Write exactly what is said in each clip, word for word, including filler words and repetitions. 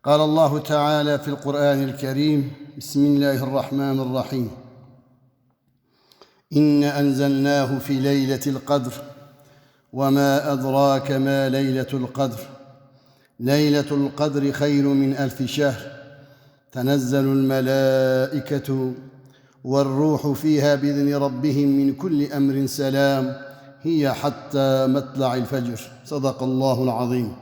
قال الله تعالى في القرآن الكريم: بسم الله الرحمن الرحيم. إنا أنزلناه في ليلة القدر، وما أدراك ما ليلة القدر، ليلة القدر خير من ألف شهر، تنزل الملائكة والروح فيها بإذن ربهم من كل أمر سلام هي حتى مطلع الفجر. صدق الله العظيم.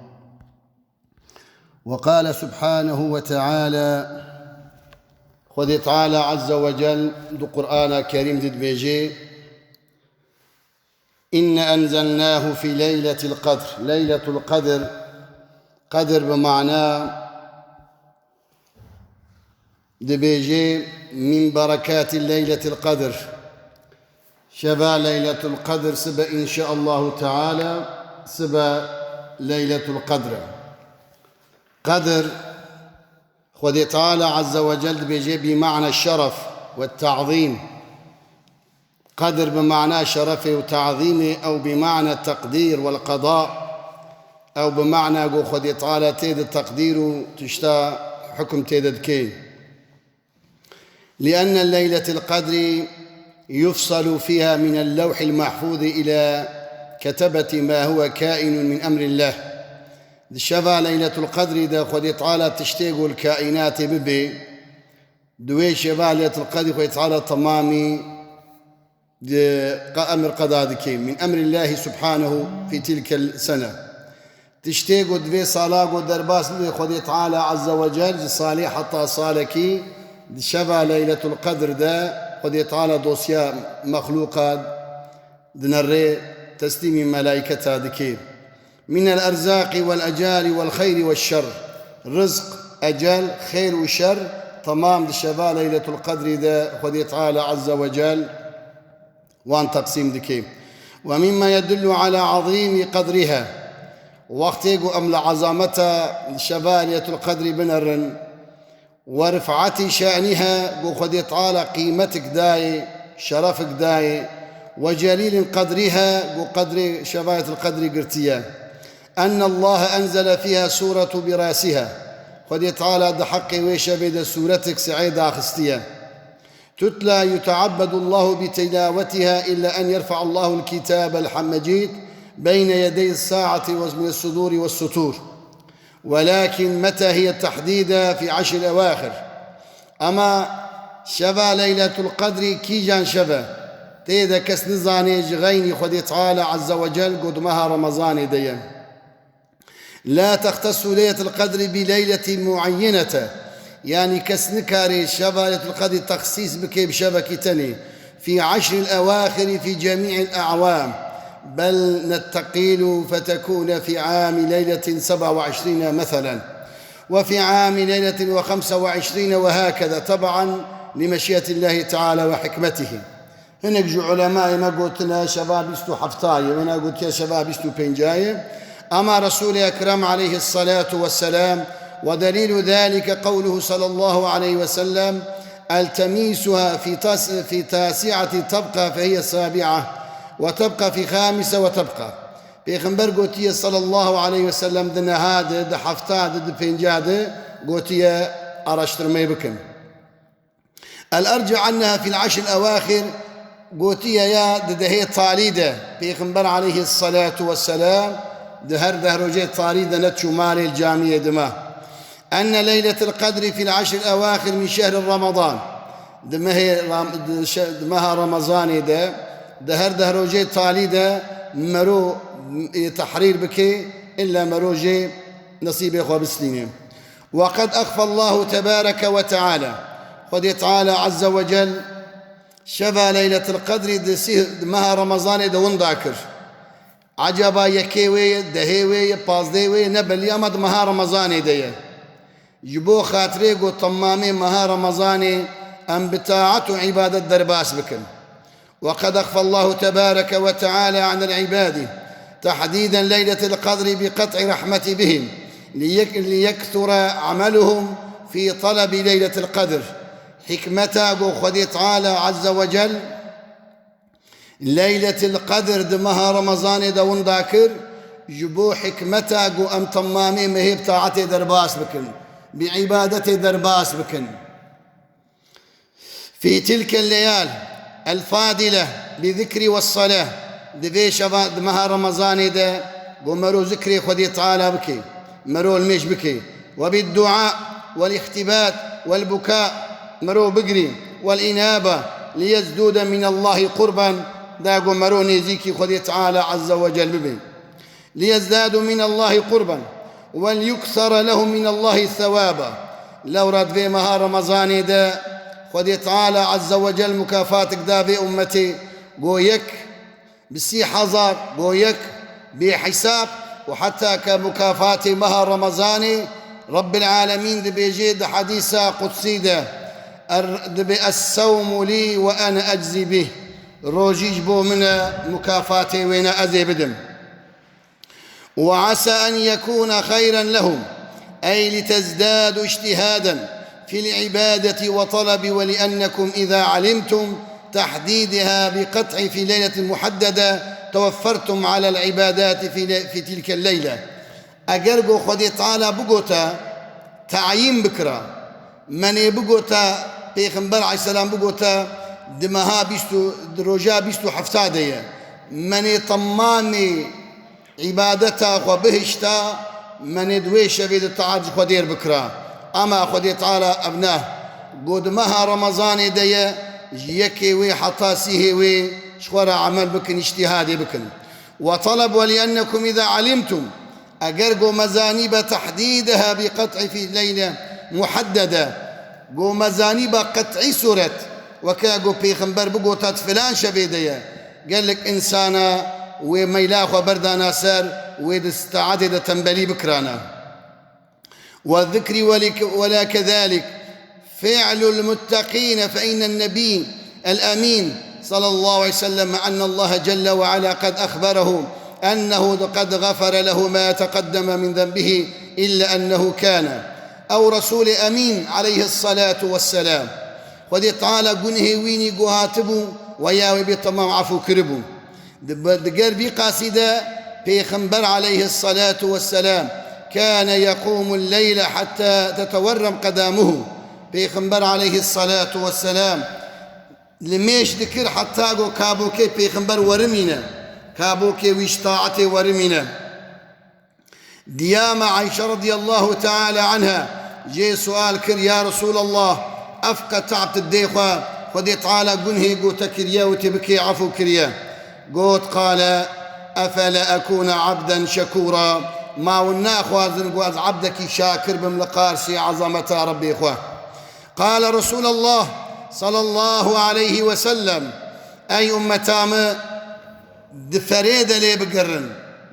وقال سبحانه وتعالى، Xwedê Teala Azze ve Cel di Qur'ana Kerîm de dibêje: إنا أنزلناه في ليلة القدر. Leyletul Qedr, qedr bi mana dibêje: من بركات ليلة القدر. Şeva Leyletul Qedr sibe, înşaallahu teala, sibe Leyletul Qedr e. Qedr, Xwedê Teala Azze ve Cel dibêje bi mana şeref ve ta'zîm. Qedr bi mana şerefê û ta'zîmê, ew bi mana teqdîr wel qeda, ew bi mana ku Xwedê Teala tê de teqdîr û tişta hukm tê de dike. لأن ليلة القدر يفصل فيها من اللوح المحفوظ إلى كتبة ما هو كائن من أمر الله. Di şeva Leyletul Qedrî de Xwedê Teala tiştê ku li kaînatê bibe, di wê şeva Leyletul Qedrî Xwedê Teala temamî di qe-, emir qeda dike. من أمر الله سبحانه في تلك السنة. Tiştê ku di vê sala ku derbas bibe Xwedê Teala Azze ve Cel, ji salê heta salekî, di şeva Leyletul Qedr de Xwedê Teala dosya mexlûqa dinere, teslîmî melaîketa dike. من الأرزاق والأجال والخير والشر. Rizq, ecel, xêr û şer temam di şeva Leyletul Qedrî de Xwedê Teala Azze ve Cel wan teqsîm dike. ومما يدل على عظيم قدرها. Wextê ku em li ezameta şeva Leyletul Qedrî binerin, ورفعة شأنها, ku Xwedê Teala qîmetik dayê, şerefik dayê, وجليل قدرها, ku qedrê şeva Leyletul Qedrî girtiye. أن الله أنزل فيها سورة برأسها. Xwedê Teala di heqê wê şevê de sûretik si'ê daxistiye. تتلى يتعبد الله بتلاوتها إلا أن يرفع الله الكتاب المجيد بين يدي الساعة ومن الصدور والستور. ولكن متى هي تحديدا في عشر الأواخر؟ Ama şeva Leyletul Qedrî kîjan şev e? Tê de kes nizane ji xeynî Xwedê Teala Azze ve Cel ku di meha Remezanê de ye. لا تختص ليلة القدر بليلة معينة. Yanî kes nikare şeva Leyletul Qedrî texsîs bike bi şevekî tenê. في عشر الأواخر في جميع الأعوام، بل نتقيل فتكون في عام ليلة سبع وعشرين مثلا، وفي عام ليلة وخمس وعشرين، وهكذا، تبعا لمشيئة الله تعالى وحكمته. Hinek ji ulemayê me gotine şeva bîst û heft ye, wina gotiye şeva bîst û pênc ye. Ama Resûlê Ekrem aleyhissalatu vesselam, ودليل ذلك قوله صلى الله عليه وسلم: التمسوها في تس-، في تاسعة تبقى فهي سابعة، وتبقى في خامسة وتبقى. Pêxember gotiye sallallahu aleyhi ve sellem, di neha de, di hefta de, di pênca de, gotiye araştirmeyê bikin. الأرجح أنها في العشر الأواخر، gotiye ya di dehê talî de, Pêxember aleyhissalatu vesselam di her deh rojê talî de neçû malê li camiyê dima. أن ليلة القدر في العشر الأواخر من شهر رمضان. Di mehê Ram-, di şe-, di meha Remezanê de, di her deh rojê talî de mero yê tehrîr bike, illa mero jê nesîbê xwe bistîne. وقد أخفى الله تبارك وتعالى. Xwedê Teala Azze ve Cel şeva Leyletil Qedrî di sîh-, di meha Remezanê de winda kir. Ecaba yekê wê ye, dehê wê ye, pazdehê wê ye, ne belî, ama di meha Remezanê de ye. Ji bo xatirê ku temamê meha Remezanê em bi taet û îbadet derbas bikin. وقد أخفى الله تبارك وتعالى عن العباد تحديدا ليلة القدر بقطع رحمة بهم ليك-، ليكثر عملهم في طلب ليلة القدر. Hikmeta ku Xwedê Teala Azze ve Cel Leyletil Qedr di meha Remezanê de winda kir, ji bo hikmeta ku em temamê mehê bi taetê derbas bikin. bi îbadetê derbas bikin. Fî tilkel leyal el fadile bi zikri ve salah. Di vê şeva, di meha Remezanê de go mero zikrê Xwedê Teala bike, mero limêj bike. Ve bid dua vel îxtibat vel buka, mero bigirî, vel înabe liyezdude minallahî qurban, da go mero nêzîkî Xwedê Teala Azze ve Cel bibe. Liyezdadu minallahî qurban vel yuksara lehum minallahî sewaba. Lewra di vê meha Remezanê de Xwedê Teala Azze ve Cel mukafatik da vê ummetê, go yek bi sî hezar, go yek bê hesab û heta ke mukafatê meha Remezanê Rabbil Alemîn dibêje di hedîsa qudsî de, er, dibê, "Es-sewmu lî ve ene eczî bih." Rojî ji bo min e, mukafatê wê ne ez ê bidim. وعسى أن يكون خيرا لهم، أي لتزدادوا اجتهادا في العبادة وطلب، ولأنكم إذا علمتم تحديدها بقطع في ليلة محددة توفرتم على العبادات في لي-، في تلك الليلة. Eger go Xwedê Teala bigota, tayîn bikira, menê bigota, Pêxember aleyhisselam bigota, di meha bîst û, di roja bîst û hefta de ye. Menê temamê îbadeta xwe bihişta, menê di wê şevê de taat ji Xwedê re bikira. Ama Xwedê Teala ev ne. Go di meha Remezanê de ye, ji yekê wê heta sîhê wê ji xwe re emel bikin, îctîhadê bikin. Ve taleb, ve liennekum îza alimtum, eger go me zanîbe tehdîdeha bi qet'î fî leyle muheddede, go me zanîbe qet'î sûret, weke go Pêxember bigota di filan şevê de ye, gelek însana wê meyla xwe berdana ser, wê di taetê de tembelî bikirana. والذكر ولك-، ولا كذلك فعل المتقين، فإن النبي الأمين صلى الله عليه وسلم أن الله جل وعلا قد أخبره أنه قد غفر له ما تقدم من ذنبه إلا أنه كان، أو رسول أمين عليه الصلاة والسلام. Xwedê Teala gunhê wî nî guhatibû, we ya wê bê temam efû kiribû. Di-, diger vî qasî de Pêxember aleyhissalatu vesselam, "Kâne yekûmul leyle hatta tetewerrem qedâmuhu." Pêxember aleyhissalatu vesselam limêj dikir heta go kabokê Pêxember werimîne, kabokê wî ji taetê werimîne. Diyama Ayşe radiyallahu teala anha jê sual kir, "Ya Resulallah, ev qet'at dê xwe, Xwedê Teala gunhê ku te kiriye û tê bikê efû kiriye?" Got, "Qale, efele ekûne abden şekûra." Ma hûn naxwazin ku ez ebdekî şakir bim li qarsî ezameta Rebbê xwe? Qale Resulallah sallallahu aleyhi ve sellem, ey ummeta min, di ferê de lê bigirin,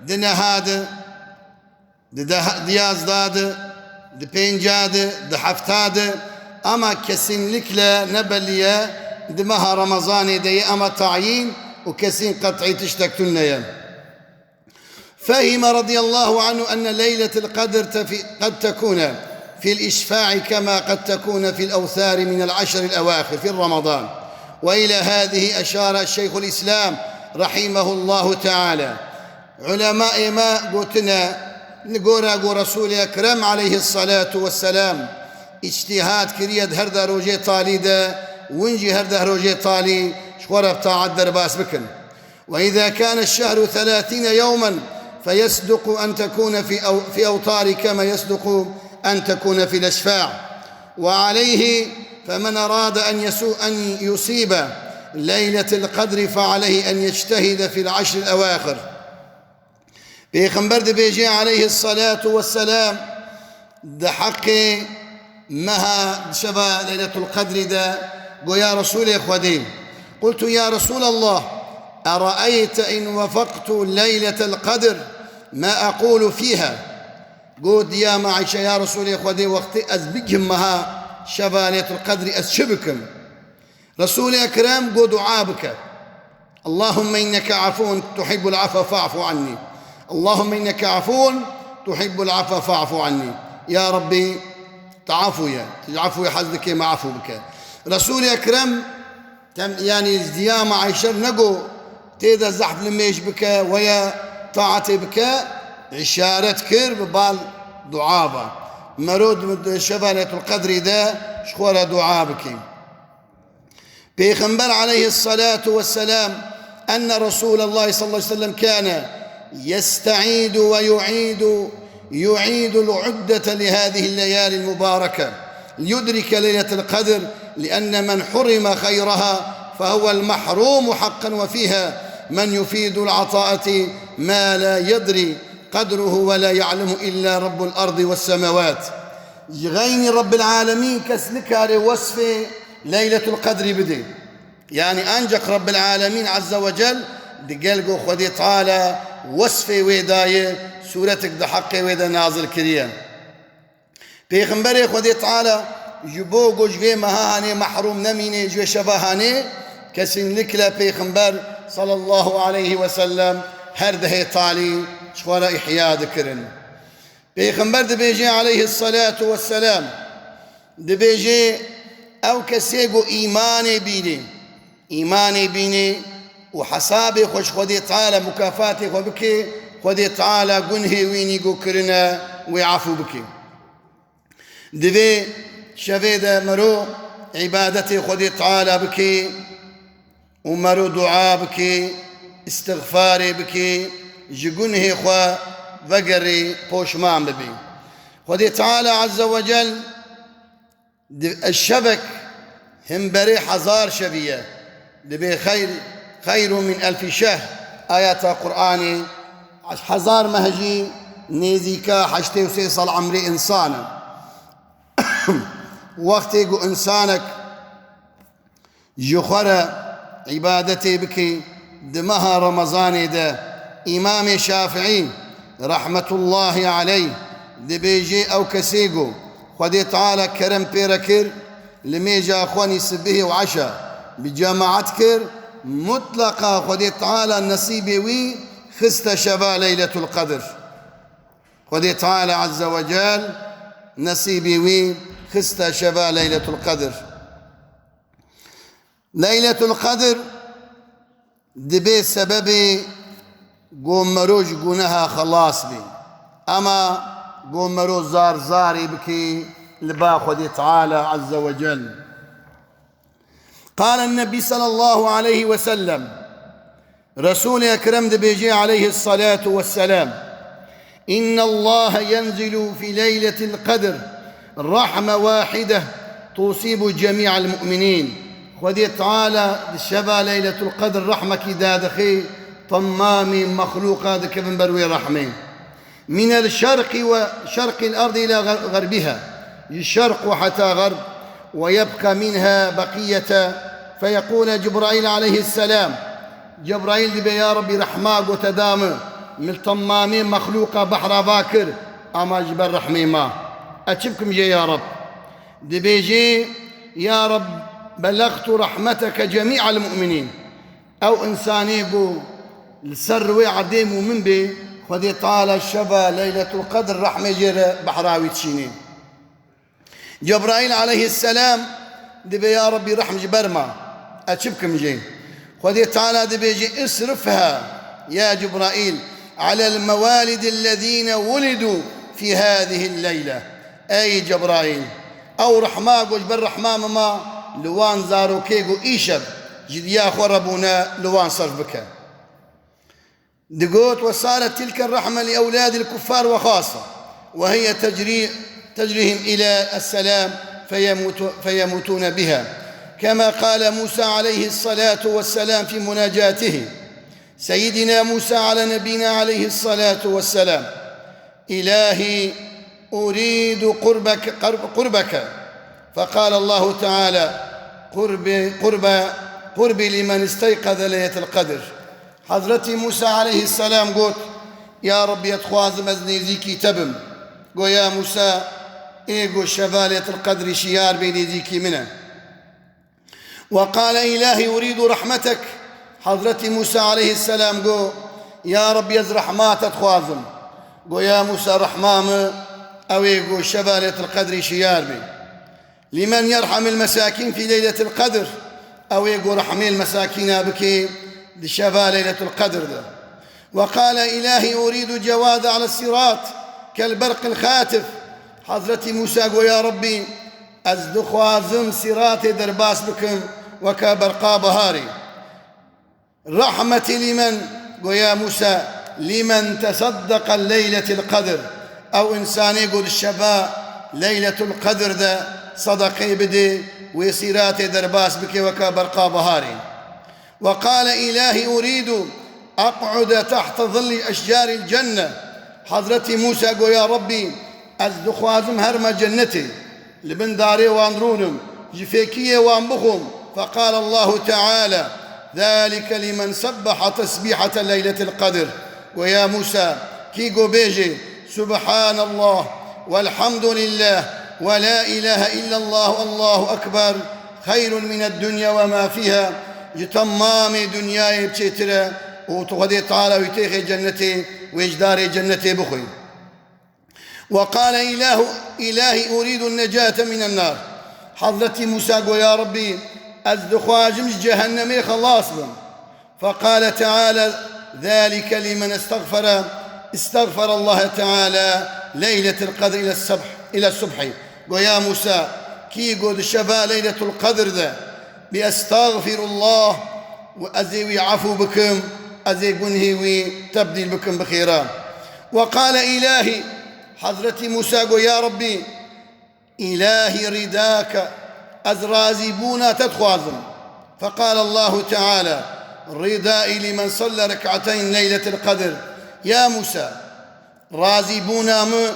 di neha de, di deh, di yazda de, di pênca de, di hefta de, ama kesinlikle ne belî ye, di meha Remezanê de ye, ama tayîn û kesîn qet'î tiştek tune ye. فهم رضي الله عنه أن ليلة القدر تفي-، قد تكون في الإشفاع كما قد تكون في الأوثار من العشر الأواخر في رمضان. وإلى هذه أشار شيخ الإسلام رحمه الله تعالى. Ulemaê me gotine, li gora ku Resûlê Ekrem aleyhissalatu vesselam îctîhad kiriye di her deh rojê talî de, win jî her deh rojê talî ji xwe re bi taet derbas bikin. وإذا كان الشهر ثلاثين يوما فيصدق أن تكون في أو-، في أوتار كما يصدق أن تكون في الأشفاع. وعليه فمن أراد أن يسو-، أن يصيب ليلة القدر فعليه أن يجتهد في العشر الأواخر. Pêxember dibêje aleyhissalatu vesselam, di heqê meha şeva Leyletul Qedrî de, got, "Ya Resûlê Xwedê." قلت: "يا رسول الله، أرأيت إن وفقت ليلة القدر ما أقول فيها؟" Got, "Diya me Ayşe, ya Resûlê Xwedê, wextê ez bigihim meha şeva Leyletul Qedrî, ez çi bikim?" Resûlê Ekrem got, "Dua bike. Allahümme inneke afuvun tuhibbul afwe fa'fu anni. Allahümme inneke afuvun tuhibbul afwe fa'fu anni." Ya Rabbî, tu afû ye. Tu ji afûyê hez dikê, me afû bike. Resûlê Ekrem, tem-, yanî ji diya me Ayşe negot, tê de zehf limêj bike, weya taetê bike, îşaret kir bi bal dua ve. Mero di, di şeva Leyletul Qedrî de ji xwe re dua bike. Pêxember aleyhissalatu vesselam, enne Resulallah sallallahu aleyhi ve sellem kâne yestaidu ve yuidu, yuidul uddete li hâzihil leyâlil mubâreke, liyudrike leyletel qedr, lienne men hurrime hayraha fehuvel mahrumu hakkan ve fîha men yufidul ataati ma la yedri qedruhu ve la ya'lemu illa Rabbul ardi ves semawat. Ji xeynî Rabbil Alemîn kes nikare wesfê Leyletul Qedrî bide. Yanî ancak Rabbil Alemîn Azze ve Cel di gel ku Xwedê Teala wesfê wê daye, sûretek di heqê wê de nazil kiriye. Pêxemberê Xwedê Teala ji bo ku ji vê meha hanê mehrûm nemîne, ji vê şeva hanê, kesinlikle Pêxember sallallahu aleyhi ve sellem her dehê talî ji xwe re îhya dikirin. Pêxember dibêje aleyhissalatu vesselam, dibêje, ew kesê ku îmanê bîne, îmanê bîne û hesabê xwe ji Xwedê Teala, mukafatê xwe bike, Xwedê Teala gunhê wînî ku kirine wê efû bike. Di vê şevê de mero îbadetê Xwedê Teala bike û mero dua bike, îstixfarê bike, ji gunhê xwe vegerê, poşman bibe. Xwedê Teala Azze ve Cel di şevek himberê hezar şevî ye. Dibê xeyr, xeyrû min elfî şehr. Ayeta Qur'anê, hezar meh jî nêzîka heştê û sê sal emrê însan e. Wextê ku însanek ji xwe re îbadetê bike, di meha Remezanê de Îmamê Şafiî rahmetullahî aleyh dibêje, ew kesê ku Xwedê Teala kerem pê re kir, li mêja xwenî sibihê û eşa bi cemaet kir, mutleqa Xwedê Teala nesîbê wî xiste şeva Leyletul Qedr. Xwedê Teala Azze ve Cel nesîbê wî xiste şeva Leyletul Qedr. Leyletul Qedr dibe sebebê ku mero ji guneha xelas bê. Ema ku mero zar zarê bike li ba Xwedê Teala Azze ve Cel. Qale Nebî sallallahu aleyhi ve sellem, Resûlê Ekrem dibêje aleyhissalatu vesselam, İnnallaha yenzilu fi leyletil qedr rahme wahide tusibu cemi'al mu'minin. Xwedê Teala di şeva Leyletul Qedr rehmekî dadixe, temamê mexlûqa dikevin ber wê rehmê. Minel şerqi ve şerqil ardi ila ğer-, ğerbiha. Ji şerq û heta ğerb. Ve yebqa minha beqiyete. Feyequle Cibrail aleyhisselam. Cebraîl dibe, ya Rabbî, rehma ku te da min, min temamê mexlûqa behra va kir, ama ji ber rehmê ma. Ez çi bikim jê ya Reb? Dibêje, ya Reb, belextu rehmeteke cemî'el mu'minîn. Ew însanê ku li ser rûyê erdê mûmin bê, Xwedê Teala şeva Leyletul Qedr rehmê jê re behra wî dişînê. Cebraîl aleyhisselam dibe, ya Rabbî, rehm ji ber ma. Ez çi bikim jê? Xwedê Teala dibêje, isrifha, ya Cebraîl, alel mewalidillezîne wulidû fî hâzihil leyle. Ey Cebraîl, ew rehma ku ji ber rehma min ma, li wan zarokê ku îşev ji diya xwe re bûne, li wan serf bike. Digot, وصارت تلك الرحمة لأولاد الكفار وخاصة، وهي تجري، تجريهم إلى السلام فيموت، فيموتون بها، كما قال موسى عليه الصلاة والسلام في مناجاته، سيدنا موسى على نبينا عليه الصلاة والسلام، إلهي أريد قربك، قرب، قربك. فقال الله تعالى، قربي، قربى، قربى لمن استيقظ ليلة القدر. Hezretî Mûsa aleyhisselam got, ya Rabbî, ez dixwazim ez nêzîkî te bim. Got, ya Mûsa, ê ku şeva Leyletul Qedrî şiyar bê, nêzîkî min e. Ve qale, îlahî urîdu rehmetek. Hezretî Mûsa aleyhisselam got, ya Rabbî, ez rehma te dixwazim. Got, ya Mûsa, rehma min ew ê ku şeva Leyletul Qedrî şiyar bê. Limen yerhamil mesakîn fî leyletil qedr. Ew ê ku rehmê li mesakîna bike di şeva Leyletul Qedr de. Ve qale, îlahî urîdu cewade ale sirat kel berqil xatif. Hezretî Mûsa got, Ya Rebbî, ez dixwazim sîratê derbas bikim weke berqa biharê. Rahmetî lîmen, got, Ya Mûsa, lîmen teseddeqe leyletil qedr. Ew însanê ku di şeva Leyletul Qedr de sedeqê bidê, wê sîratê derbas bike weke berqa biharê. Ve qale, İlahi, uridu eq'ude tahte zilli eşcaril cenne. Hezretî Mûsa got, Ya Rebbî, ez dixwazim herme cennetê, li bin darê wan rûnim, ji fêkiyê wan bixwim. Feqale Allahu Teala, Zalike limen sebbeha tesbihate leyletil qedr. Got, Ya Mûsa, kî ku bêje, Subhanallah, velhamdulillah, ve la ilahe illallah, Allahu ekber, xeyrun mined dunya ve ma fiha, ji temamê dinyayê çêtir e, û tu Xwedê Teala wî têxê cennetê, wê ji darê cennetê bixwî. Ve qale, İlahu, İlahi, uridu necate minen nar. Hezretî Mûsa got, Ya Rebbî, ez dixwazim ji cehennemê xelas bim. Feqale Teala, Zalike limen istagfere, istagfere Allahe Teala leyletil qedr ile subh, ile subhi. Got, Ya Mûsa, kî got di şeva Leyletul Qedr de bi estagfirullah û ez ê wî efû bikim, ez ê gunhê wî tebdîl bikim bi xêra. Ve qale, İlahi, Hezretî Mûsa got, Ya Rebbî, İlahi ridake, ez razîbûna te dixwazim. Feqale Allahu Teala, Ridai limen salle rek'ateyn leyletil qedr. Ya Mûsa, razîbûna min,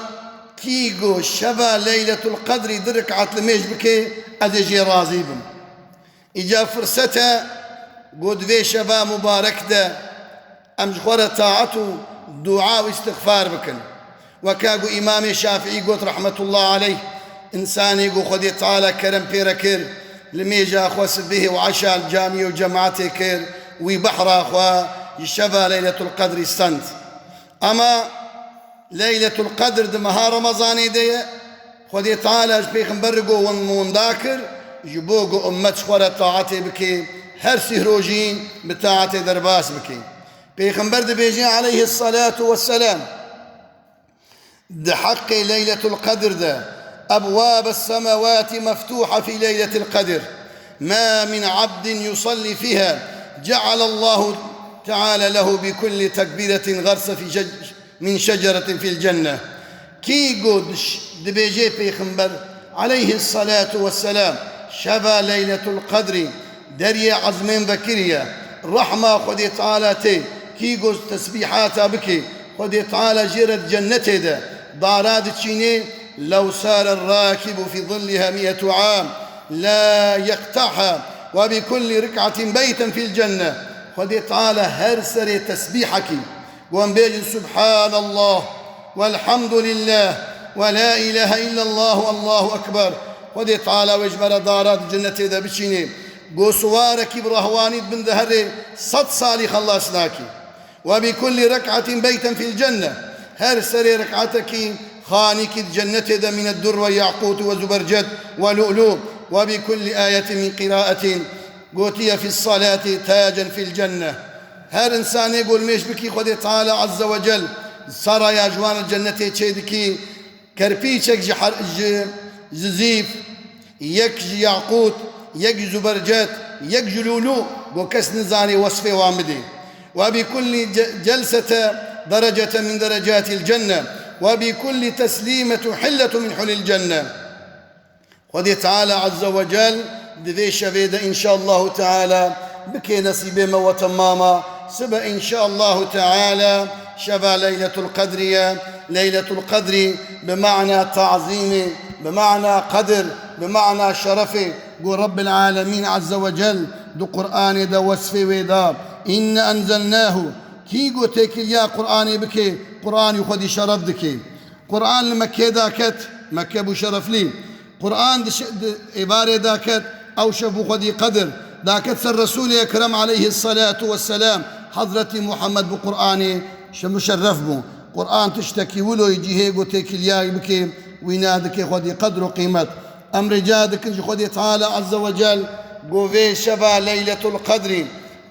kî got şeva Leyletul Qedrî du rek'at li mêj bike, ez ê jê razî bim. Îca firset e, got, vê şeva mubarek de em ji xwe re taet û dua û îstixfar bikin. Weke ku Îmamê Şafiî got, rahmetullah aleyh, însanê ku Xwedê Teala kerem pê re kir, li mêja xwe sibihê û eşa li camiyê û cemaetê kir, wî behra xwe ji şeva Leyletul Qedrî stend. Ama Leyletul Qedr di meha Remezanê de ye. Xwedê Teala ji Pêxember re got, win winda kir, ji bo ku ummet ji xwe re taetê bike, her sîh rojî bi taetê derbas bike. Pêxember dibêje, aleyhissalatu vesselam, di heqê Leyletul Qedr de, Ebwabes semawati meftuha fi Leyletil Qedr. Ma min abdin yusalli fiha, cealallahu Teala lehu bi kulli tekbiretin garse fi şec-, min şeceretin fil cenne. Kî got, dibêje Pêxember aleyhissalatu vesselam, şeva Leyletul Qedrî deriyê ezmên vekiriye, rehma Xwedê Teala tê, kî got tesbîhata bike, Xwedê Teala jê re di cennetê de dara diçînê, lew sare rakibu fi zilliha mi'etu am la yeqta'ha ve bi kulli rik'atin beyten fil cenne. Xwedê Teala her serê tesbîhekî, ku em bêjin Subhanallah, Velhamdulillah, ve la ilahe illallah, Allahu Ekber. Xwedê Teala wê ji me re dara di cennetê de biçînê. Go siwarekî bi rahwanî di bin de herê sed salî xelas nakî. Ve bi kulli rek'atin beyten fil cenne. Her serê rek'atekî xanîkî di cennetê de mîne dur ve yaqût ve zubercet ve lu'lu. Ve bi kulli ayetin min qiraetin gotiye fis salati tacen fil cenne. Her insanê golmêş bikî, Xwedê Teala Azze ve Cel saraya ji wan cennetê çê dikî, kerpîçek ji her-, ji, ji zîf, yek ji yaqût, yek ji zubercet, yek ji lûlû, go kes nizanê wesfê wan bidê. Ve bi kulli ce-, celsete derecete min derecatil cenne. Ve bi kulli teslimetu hilletu min hulil cenne. Xwedê Teala Azze ve Cel di vê şevê de înşallahu Teala bike nesîbê me we temama. Sibe înşallahu Teala şeva Leyletul Qedrî ye. Leyletul Qedrî bi mana tazîmê, bi mana qedir, bi mana şerefê. Go Rabbil Alemîn Azze ve Cel di Qur'anê de wesfê wê da. İnne enzelnahu. Kî go têkiliya Qur'anê bike, Qur'anî xwedî şeref dike. Qur'an li Mekkê daket, Mekke bû şereflî. Qur'an di şe-, di êvarê daket, ew şev bû xwedî qedir. Daket ser Resûlê Ekrem aleyhissalatu vesselam, Hazretî Muhammed bi Qur'anê şe-, muşerref bû. Qur'an tiştekî wilo ye cihê ku têkiliyayî bike, wî nadike xwedî qedr û qîmet. Em rica dikin ji Xwedê Teala Azze ve Cel ku vê şeva Leyletul Qedrî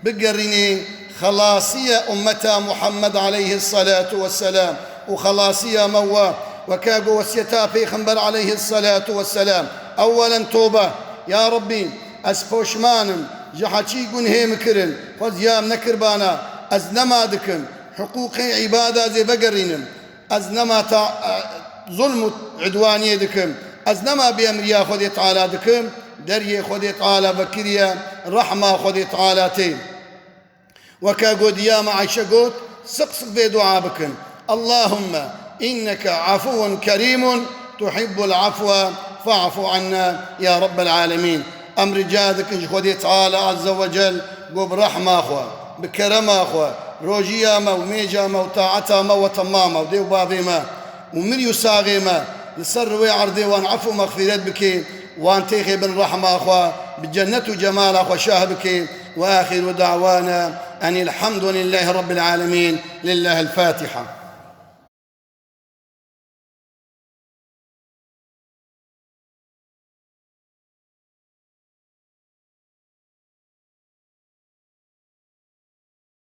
bigerînê xelasiya ummeta Muhammed aleyhissalatu vesselam û xelasiya me we Weke ku wesiyeta Pêxember aleyhisselatu vesselam, ewwelen tobe, ya Rabbî, ez poşman im ji heçî gunhê min kirin, xweziyam nekirbana, ez nema dikim, hiqûqê îbada zê vegerînim, ez nema ta, zulm û idwaniyê dikim, ez nema bêemriya Xwedê Teala dikim, deriyê Xwedê Teala vekiriye, rehma Xwedê Teala tê. Weke ku diya me Ayşe got, siq siq vê dua bikin. Allahümme inneke afuvun kerîmun tuhibbul afwe fa'fu anna ya Rabbel alemin. Em rica dikin ji Xwedê Teala Azze ve Cel ku bi rehma xwe, bi kerema xwe, rojiya me û mêja me û taeta me we temama û dê û bavê me û mirî û saxê me li ser rûyê erdê wan efû mexfîret bike, wan têxê bin rehma xwe, bi cennet û cemala xwe şah bike. Ve axiru da'wana enil hamdulillahî rabbil alemin. Lillahil Fatiha.